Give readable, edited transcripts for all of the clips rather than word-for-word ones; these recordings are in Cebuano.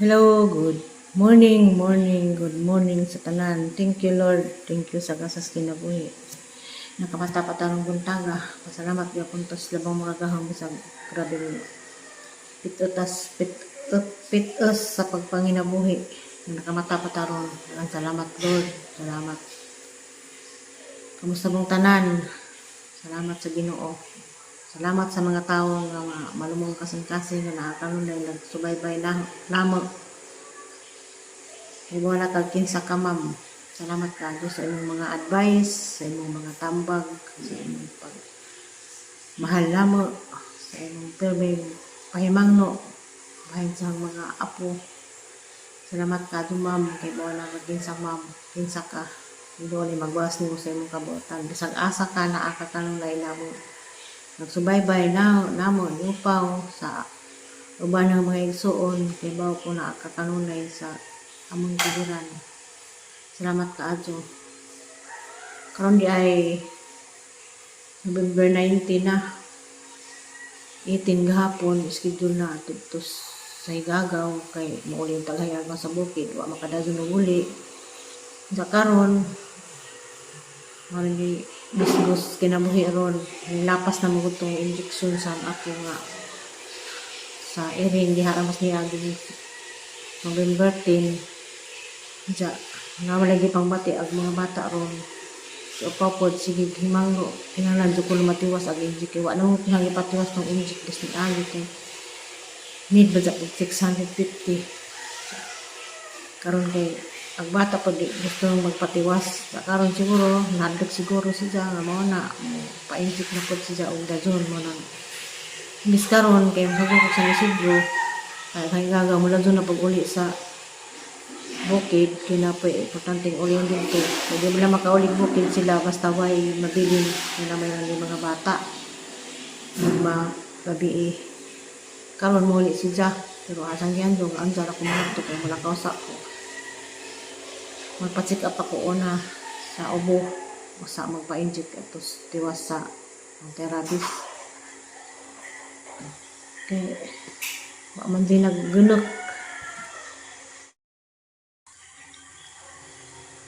Hello, good morning, morning, good morning sa tanan. Thank you, Lord. Thank you sa gasas kinabuhi. Nakamata pa tarong buntaga. Pasalamat gyapon tas labang mga gahom bisag grabe pitutas pit pitos sa pagpanginabuhi. Nakamata pa taron. Daghang salamat, Lord. Salamat. Kamusta mong tanan? Salamat sa Ginoo. Salamat sa mga tao nga malumong kasing-kasing nga nakakanunay nagsubaybay na namo. Kay wala kag kinsa ka, ma'am. Salamat kaayo sa imong mga advice, sa imong mga tambag, sa imong pag mahal namo, sa imong pirming pahimangno bahin sa mga apo. Salamat kaayo, ma'am, kay wala kag kinsa, ma'am, kinsa ka. Ginoo ni magwas nimo sa imong kabuotan. Bisag asa ka, naa ka kanunay namo. Nagsubaybay na namo niupaw sa uban ng mga igsuon, kay bawo ko naa ka kanunay sa among tuguran. Salamat kaayo. Karon di ay November 19 na. 18 gahapon schedule na didto sa Higagaw kay mouli ang taghayag sa bukid, wa makadayon og uli. Sa karon mao ni bisgos kinabuhi ron, lapas na mo tong injection sa ako nga sa iring diha ra mas niagi November 10. Diya nga wala gi pangbati ang mga bata ron. Si upaw pod sige himangno, kinahanglan jud ko matiwas ag inject kay wa na mo kinahanglan ipatiwas tong inject bis niagi kay need ba og 650 karon kay ang bata pag di gusto magpatiwas. Sa karon siguro nahadlok siguro siya nga mao na mo pa-inject na pod siya og dajon mo nang imbis karon kay mosugod ko sa Isidro kay kay gaga mo lang na pag-uli sa bukid, kina pa importanteng uli dito. Kay di mo lang makaulig bukid sila basta way mabilin na may mga bata magma gabi. Karon mo uli siya pero asang gihandong ang jara ko mga kay mulakaw sa ko, magpa-check up ako una sa ubo o sa magpa-inject atos tiwas sa anti-rabies kay wa man din naggunok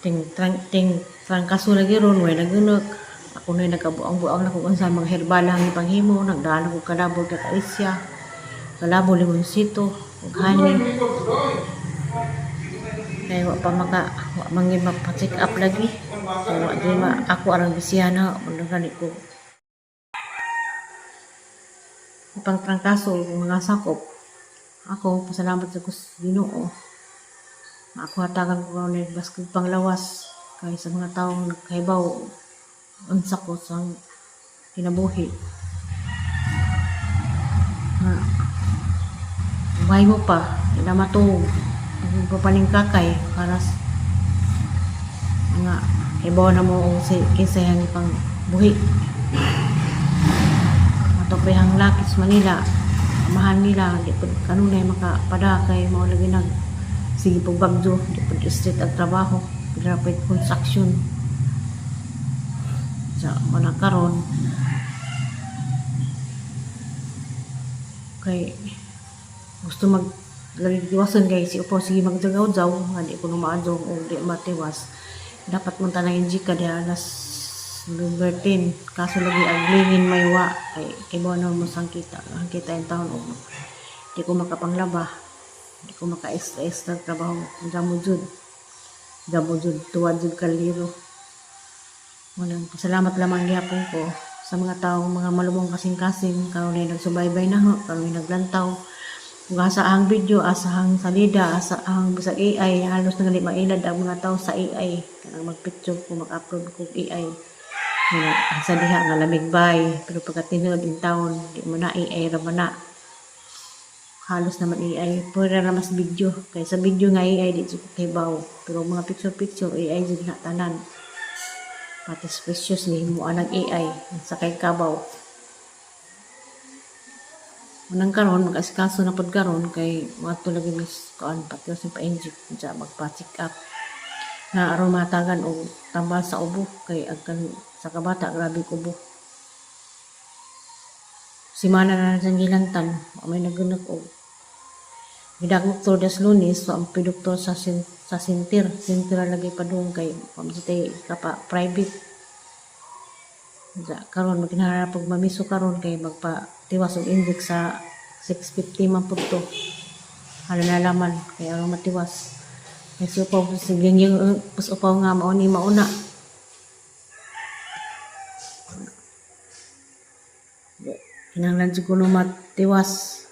ting trang ting trangkaso lagi ron, way nagunok. Ako na nagkabuang-buang na kung unsa mga herbal ang ipanghimo, nagdaan ako kalabog ka kaisya, kalabo, limonsito ug honey kay wa pa maka wa man gyud mapa-check up lagi. So, wa di ma ako arang bisihan na mo gani ko pang trangkaso mga sakop ako. Pasalamat sa kus Ginoo. Ako hatagan ko karon baski panglawas kay sa mga taong nagkahibaw unsa ko sa kinabuhi nga buhay mo pa ila matuog papalingkakay para nga hibaw na mo og si kinsay ang pang buhi ato pa ang Lakis Manila, amahan nila di pud kanunay makapada kay mao lagi nag sige pagbagyo, di pud street ang trabaho, pud construction sa mga karon kay gusto mag lagi iwasan kay si upo sige magjagaw-jaw nga di ko numaadjong o di matiwas. Dapat man tanang inject ka diha alas November 10, kaso lagi ang lingin may wa kay kay mo na mo sang kita ang kita yung taon og di ko makapanglaba, di ko maka extra extra trabaho. Damo jud, damo jud, tuwad jud kaliro. Walang pasalamat lamang gihapon ko sa mga taong mga malumong kasing-kasing karon ay nagsubaybay na ho, karon ay naglantaw. Kung asa ang video, asa ang salida, asa ang bisag AI, halos na gali mailad ang mga tao sa AI. Kanang magpicture ko, mag-upload ko AI. Nga, asa diha nga lamig bay, pero pagka tinuod in town, di mo na AI ra man na. Halos naman AI, pwede ra mas video. Kay sa video nga AI, di jud ko kahibaw. Pero mga picture-picture, AI jud na tanan. Pati precious ni himuan ng AI, sa kay kabaw. Unang karon mag-asikaso na pod karon kay moadto lagi mis kuan pati sa pa-inject dya, magpa-check up nga aron matagan og tambal sa ubo kay agkan sa kabata grabe ubo. Simana na sa gilantan, wa may nagunok og Gidagok to des Lunes, so ang doktor sa center lagi padung kay pamsitay kapa private. Sa karon magkinahanglan pag mamiso karon kay magpa tiwas og inject sa 650 man pud to. Ano na laman kay aron matiwas. Kay supaw sige yung upaw nga mao ni mauna. Kinahanglan jud kuno matiwas.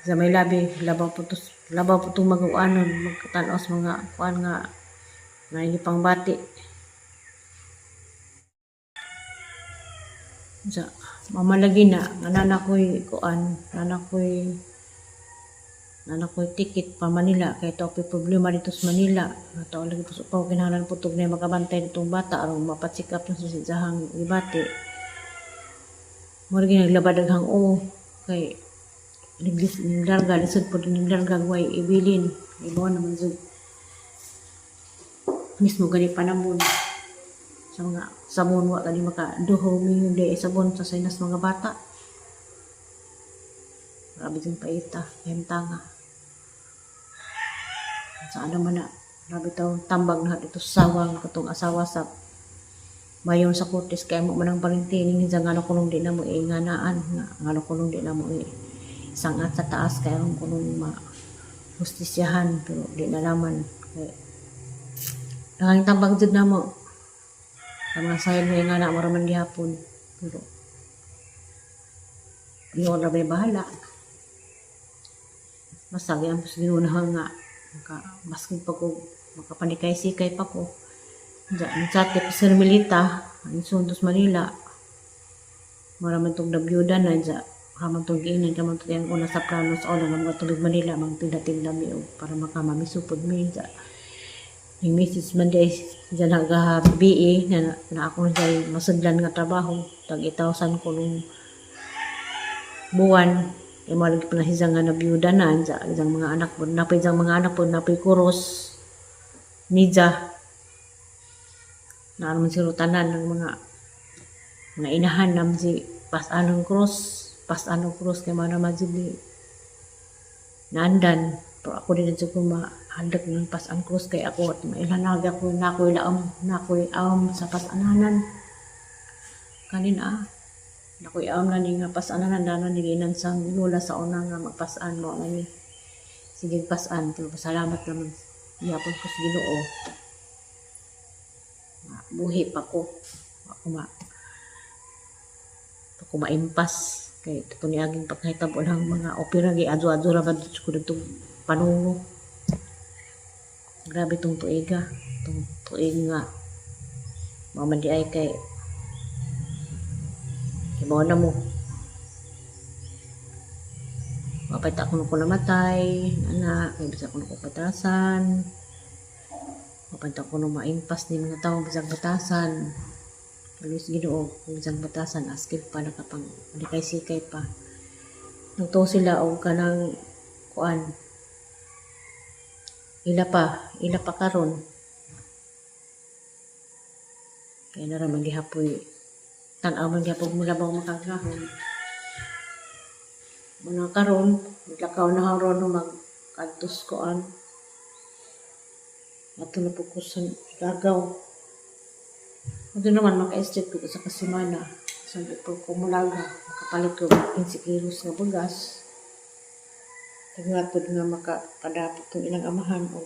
Sa may labi, labaw po itong mag-uanon, magtanaw sa mga kuan nga naigipang bati. Sa mamalagi na, nga nana ko'y kuan, nana ko'y ticket pa Manila, kay to problema dito sa Manila. Nga to lagi po sa kinahanglan po tug na makabantay nitong bata aron mapacheck up na sa siyahang ibati. Mura naglaba daghang o kay naglis naglarga lisod po naglarga way ibilin ibaw naman jud mismo gani panamon sa mga sabon, wa gani maka duho mi di sabon sa sinas mga bata. Grabe jud paita hemtanga sa ano man na grabe taw tambag na dito sa sawang katong asawa sa mayon sa Cortes kay mo man ang parinti ning nga ngano kunong di na mo inganaan nga ngano kunong di na mo sangat sa taas kay aron kunong ma hustisyahan, pero di na naman kay nakang tambag jud namo sa mga sayad nga nga na mo raman gihapon, pero yun ra may bahala. Basta gyud sa Ginoo nga maka baskin pa ko makapanikay-sikay pa ko. Diyan, sa pa Sir Milita, ang Sundos Manila. Mura man tong nabyuda na dyan. Kaman tong giinan, kaman tong yung una sa plano sa una, mga tubig Manila, mga tinda-tinda mi og para makamamisupod mi. Dyan. Yung misis man di dyan nag BE, na ako na masudlan nga trabaho. Tag 8,000 ko nung buwan. Kaya mo lagi pa na siya nga nabiyuda na, dyan, dyan mga anak po, napay dyan mga anak po, napay kuros, nidya, na naman si tanan ng mga inahan nam si pas-anong cross, pas-anong cross kay mga naman si naandan, pero ako din sa ko mahandag ng pas-ang cross kay ako at mailanag ako nakoy laom nakoy aom sa pas-ananan kanina ah nakoy aom na ni nga pas-ananan dano ni ginan sang lola sa una nga magpas-an mo na ni sige pas-an, pero salamat naman yapon ko sa Ginoo buhi pa ko ako maimpas kay ito ni aging pagkahitabo ng mga opera gi adyo-adyo ra ba ko dito panungo. Grabe tong tuiga, tong tuig nga mama di ay kay kibaw na mo mapait ako nung ko namatay anak kay bisag ko nung ko batasan, mapait ako nung maimpas ni mga tao bisag batasan. Alos Ginoo kung bisag batasan askin pa nakapang sikay pa nagtuo sila og kanang kuan ila pa karon kaya na ra man gihapoy tan-aw man gihapon mulabaw makagahom mga karon naglakaw na ron mag kadtos koan ato na po ko sa Gagaw. Ato naman maka-estate ko sa kasimana sa po ko mulaga makapalit ko 15 kilos nga bugas tagatod nga makapadapot tong ilang amahan o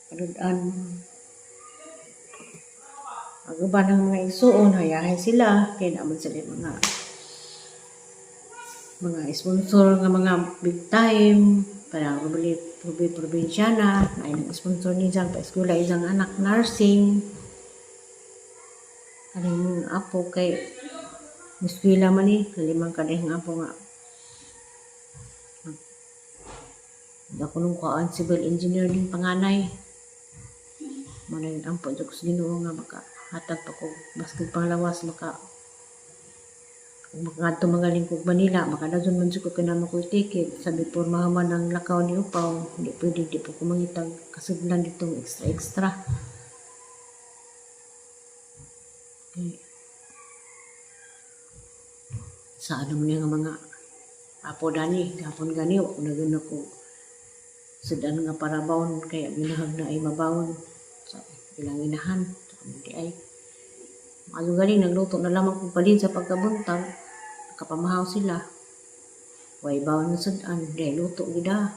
padudan. Ang uban ng mga igsuon hayahay sila kay naman sila mga sponsor nga mga big time para probably probinsyana na ilang sponsor ni Jang pa eskwela isang anak nursing kaning apo kay eskwela man ni limang kadihang apo nga ako nung kuan civil engineer din panganay mo na yung ampo jud ko sa Ginoo nga makahatag pa ko baski panglawas maka kung makaadto magaling kog Manila makadadyon man jud ko kinama ko'y ticket sabi pormaha man ang lakaw ni upaw hindi pwede di po ko mangitag kasudlan ditong extra extra. Okay. Sa ano mo niya nga mga apo dani gapon gani wa ko na ko Sudan nga para bawon kaya ginahag na ay mabawon sa ilang inahan sa among di ay. Maayo galing nagluto na lamang kong palin sa pagkabuntag. Nakapamahaw sila. Way bawon na sudan, di ay luto gida.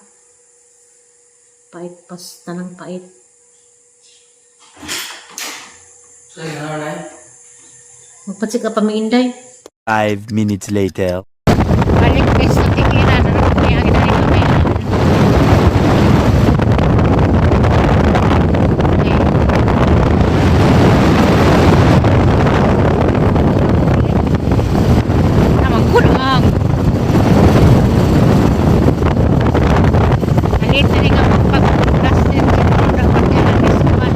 Pait pas tanang pait. Magpatsik ka pa miinday. 5 minutes later. Balik guys sa tikiran. Ano kaya ginari kami? Okay. Namang kulang. Alit na rin ang pag-plastic. Dapat yan ang man.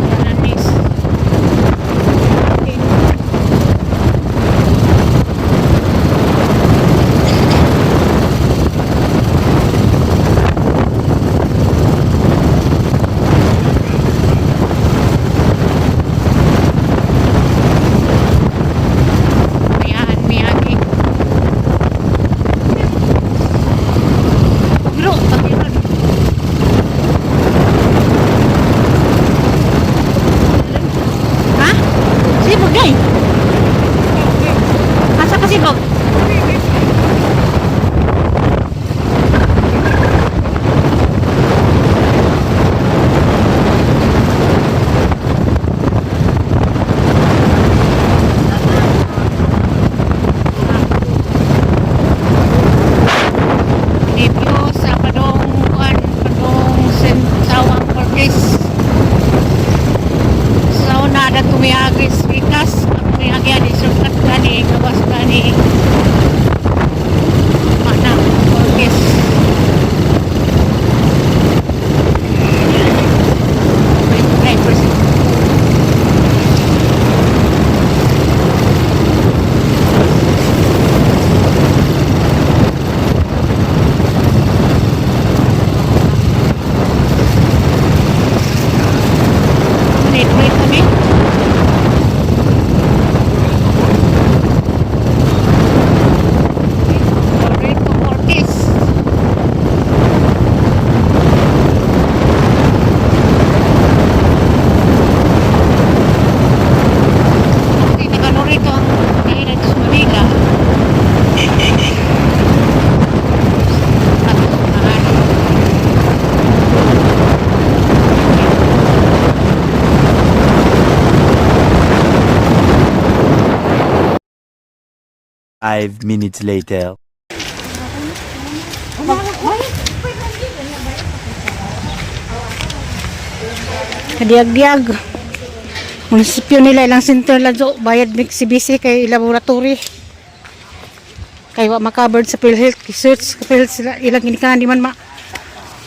Yan ang Okay. Ayan, miyagi. Paglo, paglo. Ha? Sibog day. Asa ka sibog? Review sa Padong Kuan, Padong Sawang Cortez. Sa una na tumiyagis ikas, tumiyagi ani sukat gani, gawas gani. Mana Cortez. 29%. Wait, wait kami. Loreto Cortez. Okay, taga Loreto ang kailan sa Manila. At, ano, 5 minutes later. Kadiag-diag. Munisipyo nila ilang center lang so, bayad mig CBC kay laboratory. Kay wa makovered sa PhilHealth research PhilHealth sila ilang ginikanan di man ma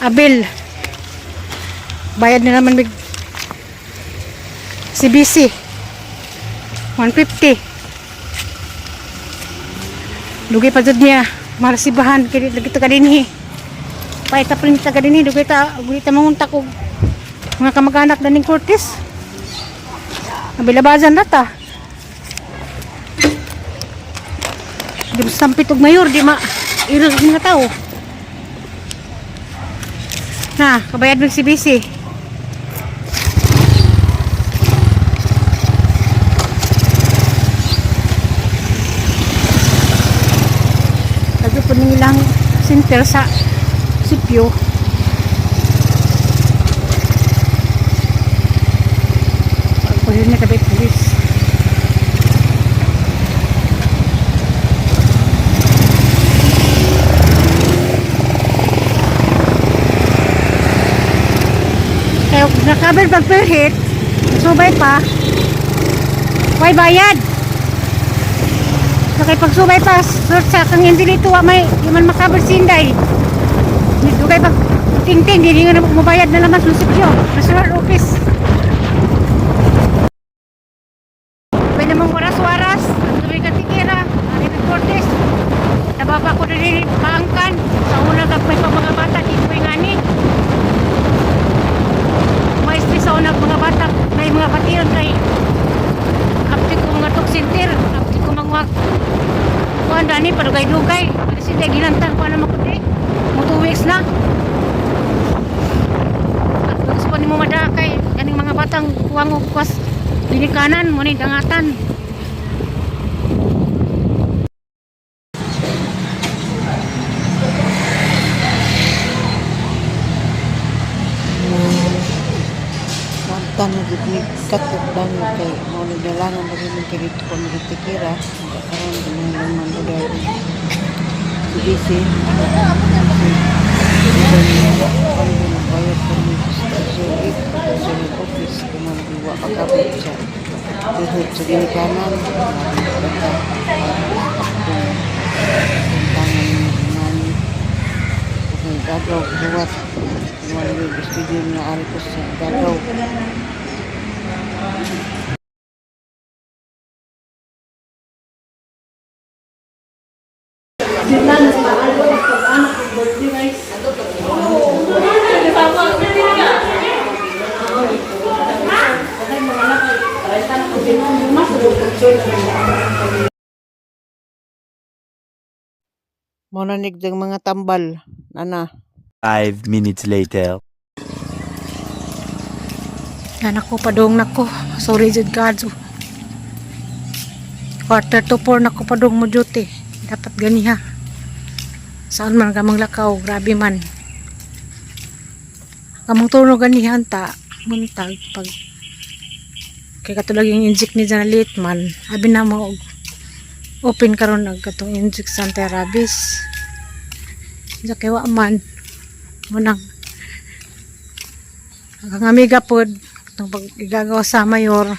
abil. Bayad na naman mig CBC 150. Dugay pa jud niya marasibahan kay lagi ta kadinhi. Paita pa rin ta kadinhi dugay ta manguntak og mga kamag-anak na ning Cortez. Nabilabazan na ta. Di mo sampit og mayor, di ma irag ang mga tao. Na, kabayad ng CBC. Lagi po nilang center sa sipyo. Pagpuhin na tabi pulis. Kaya nakabil pag perhit, subay pa, way bayad. So kay pagsubay pa, sir, sa kang hindi dito, wa may, di man makabil sinday. Dugay pag tingting, di nga na mabayad na naman sa munisipyo, national office. May namang waras-waras, ang tuloy katikira, ang Ibig Cortez. Nababa ko na rin paangkan. Sa una kag may pa mga bata, di ko ingani. Maestri sa una mga bata, may mga batiran kay apti ko mga tok center, apti ko mga kuan dani padugay-dugay. Kasi dahil ginantan ko na makuti. Mutuwi 2 weeks na. Gusto ko nimo mada kay kaning mga batang kuwang og kwas ginikanan mo ni dangatan. Wantan na gid ni katok dami kay mao ni dalangan lagi ni kay dito ko magitikira. Karon ginang man order. CBC. Bayad ko ni sa 8 sa office kung wa makabot sa tuhod sa ginikanan. Tangan nani kung gagaw buwat wala yung gusto din nga ari ko sa gagaw. Mao na nigdang mga tambal nana. 5 minutes later. Yan ako, padong nako. Sorry jud God. 3:45 nako padong mo duty. Dapat ganiha. Saan man kamang lakaw, grabe man. Kamang turno ganihan ta, muntag pag kay katulad yung inject ni Janalit man, abi na mo og open karon ang katong inject sa anti-rabies. Sa kay wa man munang ang amiga pod itong pag igagawa sa mayor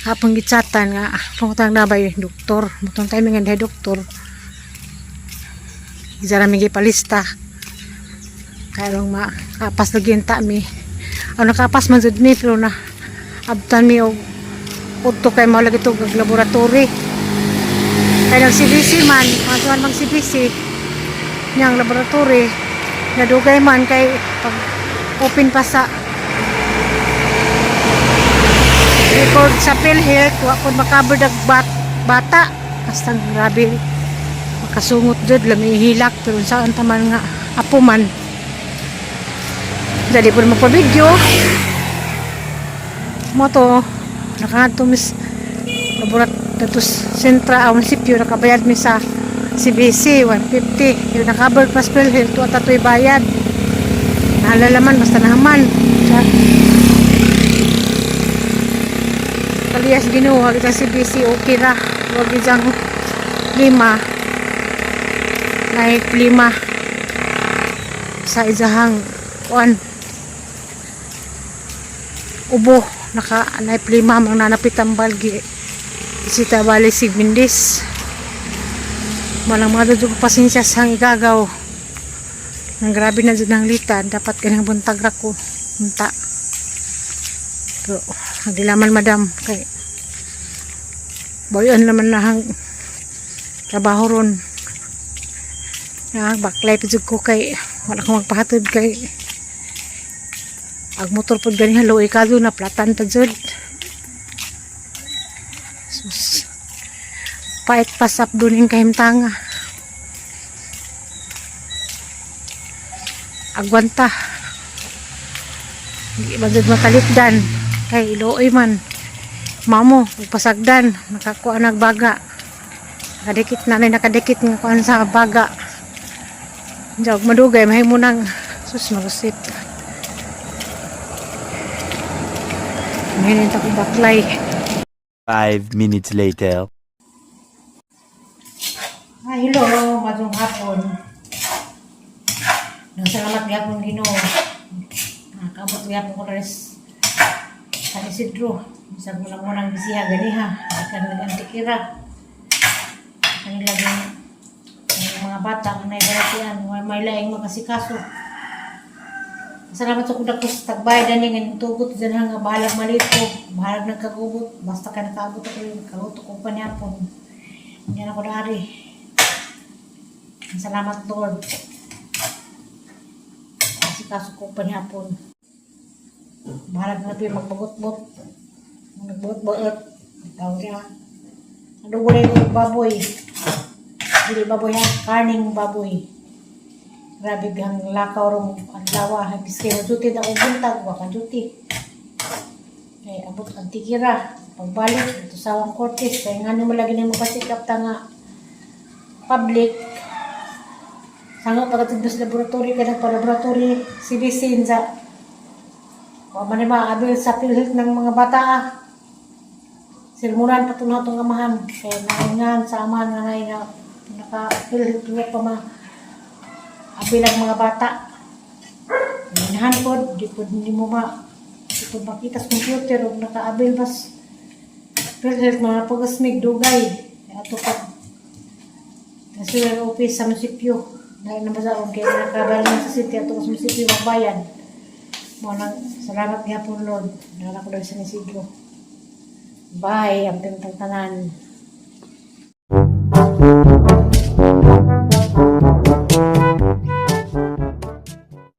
hapon gitsatan nga pangutang na ba yung doktor mutong timing nga doktor isa namin gipalista karon makapas lagi ta mi ano nakapas man jud mi pero na abtan mi og udto kay mao lagi to og laboratory kay nag CBC man masuan mang CBC niyang laboratory nadugay man kay pag open pa sa record sa PhilHealth wa pud makover dag bata basta grabe makasungot jud lami hilak pero saan taman nga apo man dali pud magpa-video mo to nakaadto mis laborat datos sentra ang munisipyo nakabayad mi sa CBC 150 yung nakacover pa sa PhilHealth wa tatoy bayad. Naalala basta naman. Kaliyas Ginoo kita si BC okay ra. Wag isang lima. Naik lima sa isahang kuan ubo naka naik lima mang nanapit ang balgi isita bali sig Mindis malang mga dudug pasensya sa igagaw. Ang grabe na jud ang litan dapat kanang buntag ra ko unta pero nagilaman madam kay boyon naman na ang trabaho ron na baklay pa jud ko kay wala ko magpahatod kay ag motor pod gani halo ikado na platan pa jud. Sus, pait pasap duning kahimtanga agwanta di ba jud matalipdan kay iluoy man mamo ug pasagdan nakakuha nagbaga nakadikit na nakadikit nga kuan sa baga. Jog madugay mahimo nang sus magusit. Ngayon ko baklay. 5 minutes later. Hi, hello, maayong hapon. Nang salamat gyapon Ginoo. Nakabot gyapon ko res San Isidro. Bisag mo lang mo nang bisiha ganiha. Ikan nag-antikira. Kanila din ang mga bata ang naibaratian, may laing makasikaso. Salamat sa kudak ko sa tagbayad ani nga tugot dyan nga bahalag malit ko, bahalag nagkagubot, basta ka nakaabot ako yung kaluto ko pa niyapon. Yan ako dari. Salamat, Lord. Asikaso ko pa niyapon. Bahalag na po yung magbagot-bot. Nagbuot-buot. Tawag niya. Ano wala yung baboy? Dili baboy ha? Karning baboy. Grabe gang lakaw rong adlaw. Biski mo duty na akong buntag, wa ka duty. Kay abot ang tikira. Pagbalik, ito sa awang Cortes. Kaya nga mo lagi na mo up ta nga public. Sango pagkatid sa laboratory ka ng pa-laboratory, CBC sa wa man ni maabil sa PhilHealth ng mga bata ah. Silmuran pa ito na itong amahan. Kaya naingan sa amahan nga nay na naka PhilHealth nga pa ma abil ang mga bata. Inahan po, di po ni mo ma di po makita sa computer o nakaabil bas PhilHealth mga pagasmig dugay. Ato pa National office sa munisipyo. Dahil na ba sa kaya nakabalan sa city ato sa munisipyo magbayad. Mo nang salamat gyapon, Lord. Nara ko dahil sa Isidro. Bye, ang tanan.